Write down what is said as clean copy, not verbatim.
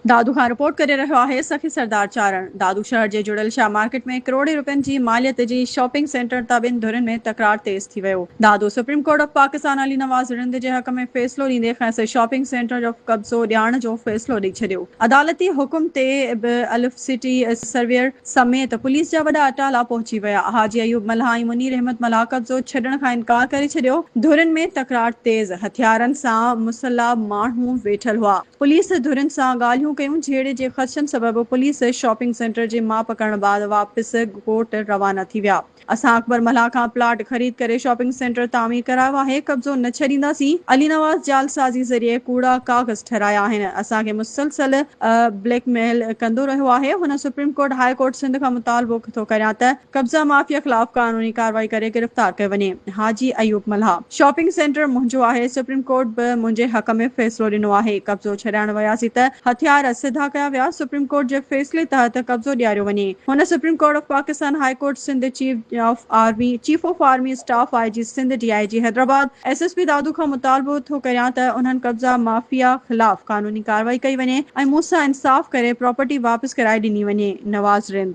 دادو کان رپورٽ ڪري رهيو آهي سخي سردار چارڻ دادو شهر جي جڙيل شاهه مارڪيٽ ۾ ڪروڙين روپين جي ماليت جي شاپنگ سينٽر تان ٻن ڌرين ۾ تڪرار تيز ٿي ويو Dadu supreme court of Pakistan Ali Nawaz Rind جي حق ۾ فيصلو ڏيندي کيس شاپنگ سينٽر جو قبضو ڏيارڻ جو فيصلو ڏئي ڇڏيو عدالتي حڪم تي به الف سٽي سرويئر سميت پوليس جا وڏا اٽالا پهچي ويا حاجي ايوب ملاح ۽ منير احمد ملاح قبضو ڇڏڻ کان انڪار ڪري ڇڏيو ڌرين ۾ تڪرار تيز هٿيارن سان مسلح ماڻهو ويٺل هئا. پوليس ڌرين سان ڳالهيون ڪيون، جهيڙي جي خدشن سبب پوليس شاپنگ سينٽر جي ماپ ڪرڻ بعد واپس ڳوٺ روانا ٿي ويا. اسان اڪبر ملاح کان پلاٽ خريد ڪري شاپنگ سينٽر تعمير ڪرايو آهي، قبضو نه ڇڏينداسين، علي نواز جعلسازي ذريعي ڪوڙا ڪاغذ ٺهرايا آهن، اسان کي مسلسل بليڪ ميل ڪندو رهيو آهي، هن supreme court high court Sindh کان مطالبو ٿو ڪريان ته قبضا مافيا خلاف قانوني ڪارروائي ڪري گرفتار ڪيو وڃي، حاجي ايوب ملاح. شاپنگ سينٽر منهنجو آهي، سپريم ڪورٽ به منهنجي حق ۾ فيصلو ڏنو آهي، قبضو ڇڏائڻ وياسين ته هٿيار سڌا ڪيا ويا، سپريم ڪورٽ جي فيصلي تحت قبضو ڏياريو وڃي. هن supreme court of Pakistan, high court Sindh, chief of army, chief of army staff, I G Sindh, D I G Hyderabad, S S P Dadu کان مطالبو ٿو ڪريان ته انهن قبضا مافيا خلاف قانوني ڪارروائي ڪئي وڃي ۽ مون سان انصاف ڪري پراپرٽي واپس ڪرائي ڏني وڃي، نواز رند.